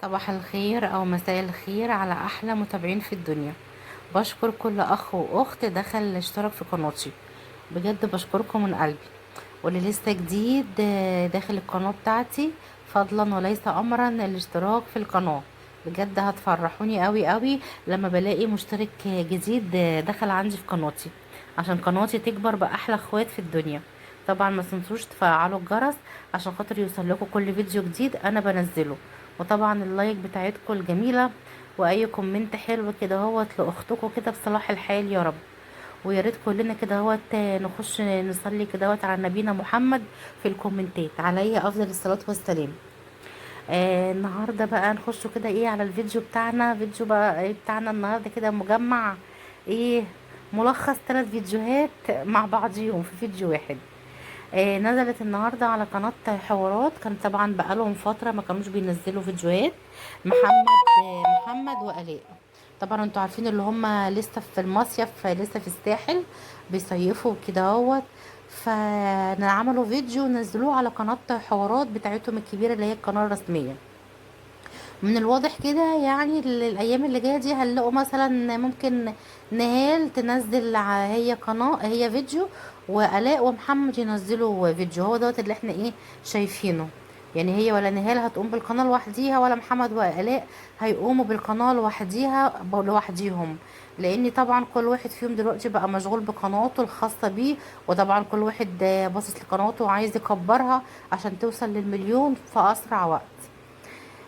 صباح الخير او مساء الخير على احلى متابعين في الدنيا. بشكر كل اخ واخت دخل اشترك في قناتي، بجد بشكركم من قلبي. واللي لسه جديد داخل القناة بتاعتي، فضلا وليس امرا الاشتراك في القناة، بجد هتفرحوني قوي قوي لما بلاقي مشترك جديد دخل عندي في قناتي، عشان قناتي تكبر باحلى اخوات في الدنيا. طبعا ما تنسوش تفعلوا الجرس عشان خاطر يوصل لكم كل فيديو جديد انا بنزله، وطبعا ال like بتاعتكم الجميلة واي comment حلو كده اهوت لاختكم كده بصلاح الحال يا رب. ويا ريت كلنا كده اهوت نخش نصلي كده اهوت على نبينا محمد في الكومنتات، عليه افضل الصلاة والسلام. النهارده بقى نخش كده ايه على الفيديو بتاعنا، فيديو بقى إيه بتاعنا النهارده كده مجمع ايه، ملخص 3 فيديوهات مع بعضيهم في فيديو واحد. نزلت النهارده على قناة حوارات، كان طبعا بقالهم فترة ما كانوش بينزلوا فيديوهات، محمد وآلاء. طبعا انتوا عارفين اللي هم لسه في المصيف، لسه في الساحل بيصيفوا كده اهوت، فعملوا فيديو نزلوه على قناة حوارات بتاعتهم الكبيرة اللي هي القناة الرسمية. من الواضح كده يعني الايام اللي جاية دي هنلاقوا مثلا ممكن نهال تنزل هي قناة، هي فيديو، وآلاء ومحمد ينزلوا فيديو. هو دوت اللي احنا ايه شايفينه، يعني هي ولا نهال هتقوم بالقناة لوحديها، ولا محمد وآلاء هيقوموا بالقناة لوحديهم، لان طبعا كل واحد فيهم دلوقتي بقى مشغول بقناته الخاصة بيه، وطبعا كل واحد باصص لقناته وعايز يكبرها عشان توصل للمليون في اسرع وقت.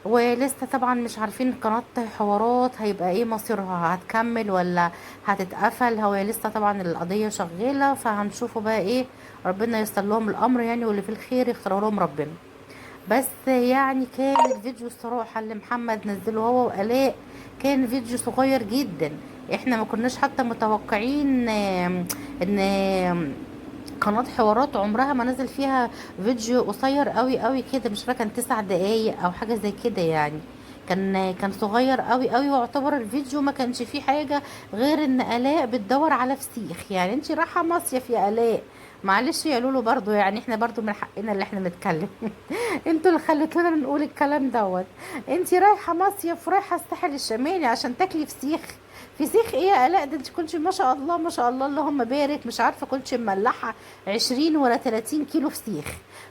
ولسه طبعا مش عارفين قناة حوارات هيبقى ايه مصيرها، هتكمل ولا هتتقفل. هو لسه طبعا القضية شغالة، فهنشوفوا بقى ايه، ربنا ييسر لهم الامر يعني، واللي في الخير يختاره لهم ربنا. بس كان الفيديو الصراحة اللي محمد نزله هو وآلاء كان فيديو صغير جدا، احنا ما كناش حتى متوقعين ان قناة حوارات عمرها ما نزل فيها فيديو قصير قوي قوي كده، مش فاكره كان 9 دقايق او حاجة زي كده يعني، كان صغير قوي قوي، واعتبر الفيديو ما كانش فيه حاجة غير ان آلاء بتدور على فسيخ. يعني انتي رايحة مصيف يا آلاء، معلش يا لولو برضو، احنا برضو من حقنا اللي احنا نتكلم انتوا اللي خليتونا نقول الكلام دوت. انتي رايحة مصيف، رايحة الساحل الشمالي عشان تاكلي فسيخ؟ فسيخ ايه يا آلاء؟ ده انت كنتي ما شاء الله ما شاء الله اللهم بارك، مش عارفه كنتي مملحه 20 ولا 30 كيلو فسيخ،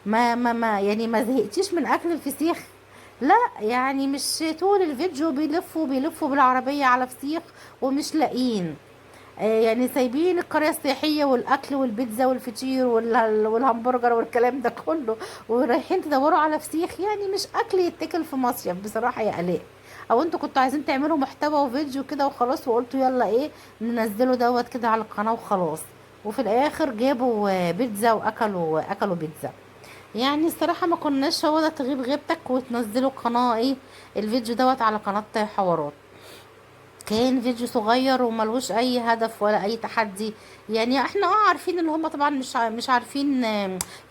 ما زهقتيش من اكل الفسيخ؟ لا مش طول الفيديو بيلفوا بالعربية على فسيخ ومش لاقيين، سايبين القرية السياحية والأكل والبيتزا والفطير والهمبرجر والكلام ده كله، ورايحين تدوروا على فسيخ. مش أكل يتاكل في مصيف بصراحة يا آلاء. أو انتوا كنتوا عايزين تعملوا محتوى وفيديو كده وخلاص، وقلتوا يلا ايه ننزله دوت كده على القناة وخلاص، وفي الآخر جابوا بيتزا وأكلوا بيتزا. الصراحة ما كناش هو ده تغيب غيبتك وتنزلوا قناة ايه الفيديو دوت على قناة حوارات. كان فيديو صغير وملوش اي هدف ولا اي تحدي. احنا عارفين ان هم طبعا مش عارفين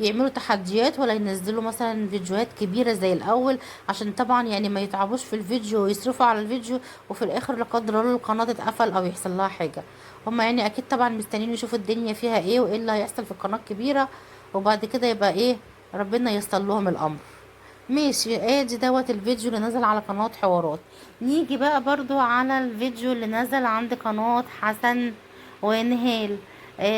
يعملوا تحديات ولا ينزلوا مثلا فيديوهات كبيرة زي الاول، عشان طبعا ما يتعبوش في الفيديو ويصرفوا على الفيديو وفي الاخر لا قدر الله القناة تتقفل او يحصل لها حاجة. هم اكيد طبعا مستنيين يشوفوا الدنيا فيها ايه وايه اللي هيحصل في القناة الكبيرة، وبعد كده يبقى ايه ربنا ييسر لهم الامر. ماشي، ادي دوت الفيديو اللي نزل على قناة حوارات. نيجي بقى برضو على الفيديو اللي نزل عند قناة حسن ونهال.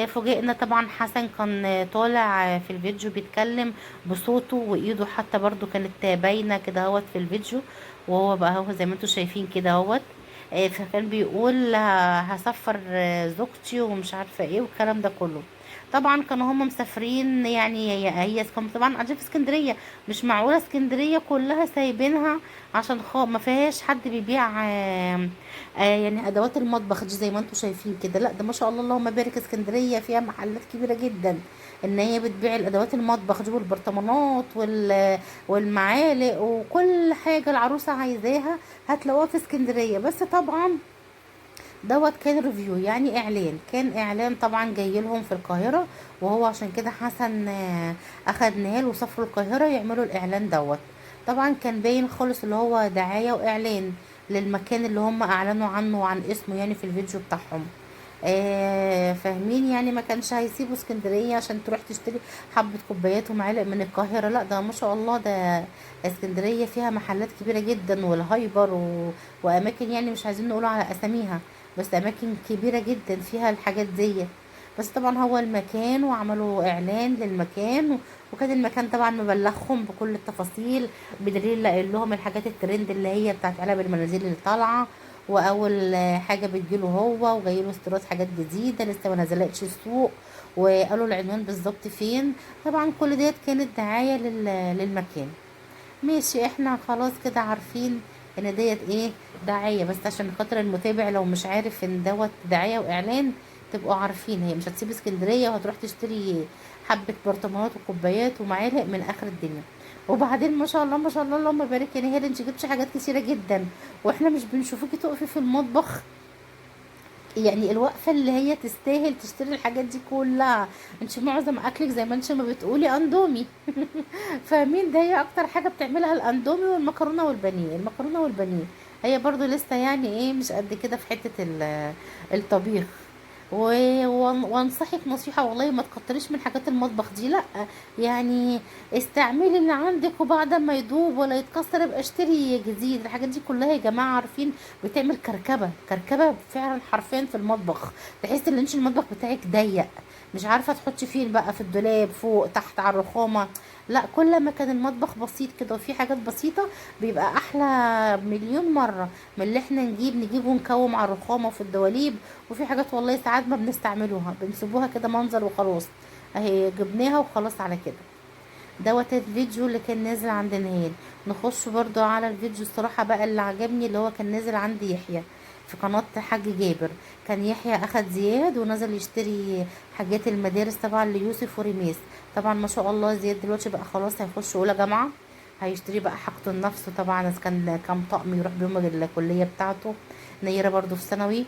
فوجئنا طبعا حسن كان طالع في الفيديو بيتكلم بصوته وايده حتى برضو كانت باينة كده اهوت في الفيديو، وهو بقى هو زي ما انتم شايفين كده اهوت. فكان بيقول هسفر زوجتي ومش عارفة ايه والكلام ده كله. طبعا كانوا هم مسافرين، هي كانوا طبعا قاعدين في اسكندرية، مش معقولة اسكندرية كلها سايبينها عشان ما فيهاش حد بيبيع ادوات المطبخ دي زي ما انتم شايفين كده. لا ده ما شاء الله اللهم بارك، اسكندرية فيها محلات كبيرة جدا ان هي بتبيع الادوات المطبخ دي والبرطمانات والمعالق وكل حاجة العروسة عايزاها هتلاقوها في اسكندرية. بس طبعا دوت كان ريفيو، يعني اعلان، كان اعلان طبعا جاي لهم في القاهرة، وهو عشان كده حسن اخد نهال وسافروا القاهرة يعملوا الاعلان دوت. طبعا كان باين خالص اللي هو دعاية واعلان للمكان اللي هم اعلنوا عنه وعن اسمه في الفيديو بتاعهم. فاهمين يعني، ما كانش هيسيبوا اسكندرية عشان تروح تشتري حبة كوبايات ومعالق من القاهرة. لا ده ما شاء الله، ده اسكندرية فيها محلات كبيرة جدا والهايبر واماكن يعني مش عايزين نقول على اساميها، بس اماكن كبيرة جدا فيها الحاجات دي. بس طبعا هو المكان، وعملوا اعلان للمكان، وكان المكان طبعا مبلغهم بكل التفاصيل، بدليل قايل لهم الحاجات الترند اللي هي بتاعت علب المنازل اللي طالعه، واول حاجة بتجيله هو وجايله استيراد حاجات جديدة لسه ما نزلتش السوق، وقالوا العنوان بالظبط فين. طبعا كل ديت كانت دعاية للمكان. ماشي، احنا خلاص كده عارفين ان ديت ايه دعاية، بس عشان خاطر المتابع لو مش عارف ان دوت دعاية واعلان تبقوا عارفين. هي مش هتسيب اسكندرية وهتروح تشتري حبه برطمانات وكوبايات ومعالق من اخر الدنيا. وبعدين ما شاء الله ما شاء الله اللهم بارك، يعني هي انت جبتي حاجات كتيرة جدا، واحنا مش بنشوفوكي تقفي في المطبخ، يعني الوقفة اللي هي تستاهل تشتري الحاجات دي كلها. انت معظم اكلك زي ما انت ما بتقولي اندومي فاهمين، ده هي اكتر حاجة بتعملها الاندومي والمكرونه والبانيه، المكرونه والبانيه. هي برضو لسه يعني ايه مش قد كده في حتة الطبيخ. وانصحك نصيحة والله، ما تكتريش من حاجات المطبخ دي، لا يعني استعملي اللي عندك، وبعد ما يدوب ولا يتكسر ابقى اشتري جديد. الحاجات دي كلها يا جماعة عارفين بتعمل كركبه، كركبه فعلا حرفيا في المطبخ. تحس ان انت المطبخ بتاعك ضيق، مش عارفه تحطي فين بقى، في الدولاب فوق تحت على الرخامه. لا، كل ما كان المطبخ بسيط كده وفي حاجات بسيطة بيبقى احلى مليون مرة من اللي احنا نجيب ونكوم على الرخامه وفي الدواليب. وفي حاجات والله ساعات ما بنستعملوها، بنسيبوها كده منظر وخلاص، اهي جبناها وخلاص على كده. دوت الفيديو اللي كان نازل عند نهال. نخش برضو على الفيديو الصراحة بقى اللي عجبني، اللي هو كان نازل عند يحيى في قناة حاج جابر. كان يحيى اخد زياد ونزل يشتري حاجات المدارس طبعا ليوسف وريماس. طبعا ما شاء الله زياد دلوقتي بقى خلاص هيخش اولى جامعة، هيشتري بقى حاجته لنفسه طبعا، اذا كان كام طقم يروح بيهم الكلية بتاعته. نيرة برضو في ثانوي،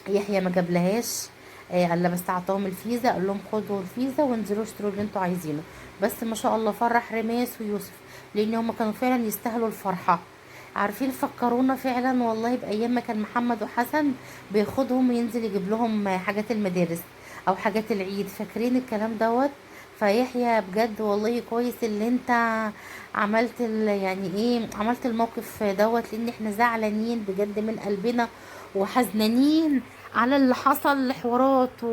يحيى ما جابلهاش، قال بس اعطاهم الفيزا، قال لهم خدوا الفيزا وانزلوا اشتروا اللي انتوا عايزينه. بس ما شاء الله فرح ريماس ويوسف، لان هم كانوا فعلا يستاهلوا الفرحة. عارفين فكرونا فعلا والله بايام ما كان محمد وحسن بياخدهم وينزل يجيب لهم حاجات المدارس او حاجات العيد، فاكرين الكلام دوت. فيحيى بجد والله كويس اللي انت عملت يعني ايه، عملت الموقف دوت، لان احنا زعلانين بجد من قلبنا وحزنانين على اللي حصل لحوارات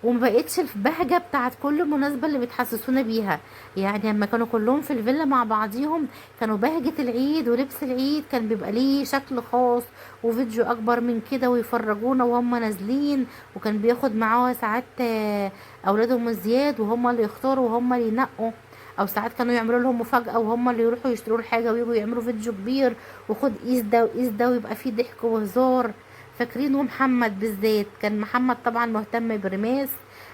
وما بقتش البهجة بتاعت كل مناسبة اللي بتحسسونا بيها. يعني لما كانوا كلهم في الفيلا مع بعضيهم كانوا بهجة العيد ولبس العيد كان بيبقى ليه شكل خاص وفيديو اكبر من كده، ويفرجونا وهم نازلين، وكان بياخد معاه ساعات اولادهم زياد وهم اللي يختاروا وهم اللي ينقوا، او ساعات كانوا يعملوا لهم مفاجأة وهم اللي يروحوا يشتروا الحاجة ويجوا يعملوا فيديو كبير وخد قيس ده وقيس ده، ويبقى فيه ضحك وهزار. فاكرين محمد بالذات، كان محمد طبعا مهتم برماس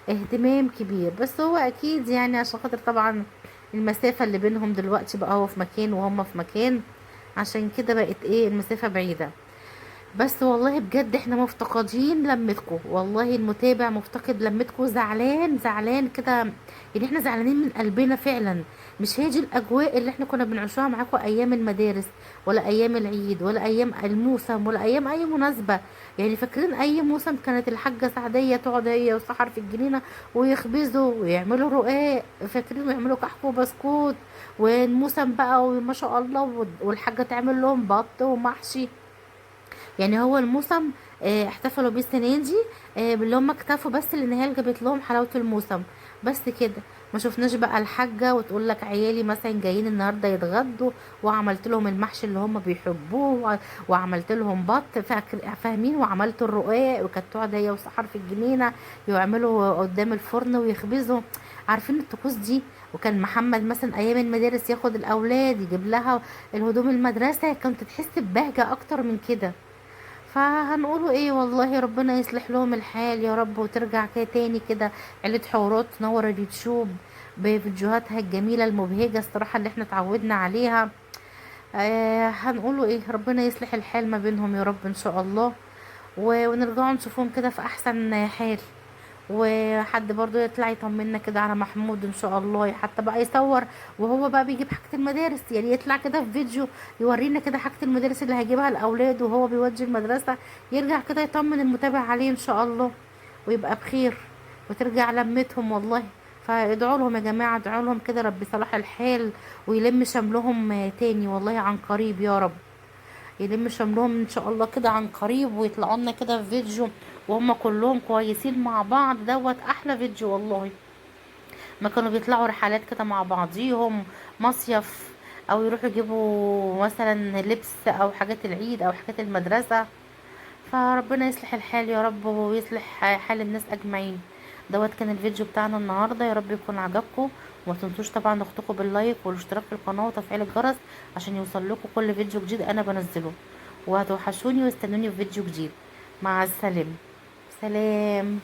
اهتمام كبير، بس هو اكيد يعني عشان خاطر طبعا المسافة اللي بينهم دلوقتي بقى هو في مكان وهم في مكان، عشان كده بقت ايه المسافة بعيدة. بس والله بجد احنا مفتقدين لمتكم، والله المتابع مفتقد لمتكم، زعلان زعلان كده، يعني احنا زعلانين من قلبنا فعلا. مش هي دي الاجواء اللي احنا كنا بنعيشوها معاكم ايام المدارس، ولا ايام العيد، ولا ايام الموسم، ولا ايام اي مناسبة. يعني فاكرين اي موسم كانت الحاجة سعدية تقعد هي وسحر في الجنينة ويخبزوا ويعملوا رقاق، فاكرين، ويعملوا كحك وبسكوت، والموسم بقى وما شاء الله، والحاجة تعمل لهم بط ومحشي. يعني هو الموسم احتفلوا بيه السنة دي، باللي هم اكتفوا بس اللي نهال جابت لهم حلاوة الموسم بس كده. ما شفناش بقى الحاجة وتقول لك عيالي مثلا جايين النهارده يتغدوا وعملت لهم المحشي اللي هم بيحبوه وعملت لهم بط، فاهمين، وعملت الرقاق، وكانت تقعد هي وسحر في الجنينة يعملوا قدام الفرن ويخبزوا، عارفين الطقوس دي. وكان محمد مثلا ايام المدارس ياخد الاولاد يجيب لها الهدوم المدرسة، كنت تحس ببهجه اكتر من كده. فهنقولوا ايه، والله ربنا يصلح لهم الحال يا رب، وترجع كده تاني كده عيلة حورات تنور اليوتيوب بفيديوهاتها الجميلة المبهجة الصراحة اللي احنا اتعودنا عليها. هنقولوا ايه، ربنا يصلح الحال ما بينهم يا رب ان شاء الله، ونرجعوا نشوفهم كده في احسن حال. وحد برضو يطلع يطمنا كده على محمود ان شاء الله، حتى بقى يصور وهو بقى بيجيب حاجة المدارس، يعني يطلع كده في فيديو يورينا كده حاجة المدارس اللي هيجيبها الاولاد وهو بيودي المدرسة، يرجع كده يطمن المتابع عليه ان شاء الله. ويبقى بخير وترجع لمتهم والله. فادعوا لهم يا جماعة، ادعوا لهم كده رب صلاح الحال ويلم شملهم تاني والله عن قريب يا رب، يلم شملهم ان شاء الله كده عن قريب، ويطلعوا لنا كده في فيديو وهم كلهم كويسين مع بعض. دوت احلى فيديو والله، ما كانوا بيطلعوا رحلات كده مع بعضيهم، مصيف، او يروحوا يجيبوا مثلا لبس او حاجات العيد او حاجات المدرسة. فربنا يصلح الحال يا رب، ويصلح حال الناس اجمعين. دوت كان الفيديو بتاعنا النهارده، يا رب يكون عجبكم، وما تنسوش طبعا اختكم بال like والاشتراك في القناة وتفعيل الجرس عشان يوصل لكم كل فيديو جديد انا بنزله. وهتوحشوني واستنوني في فيديو جديد. مع السلامة، سلام.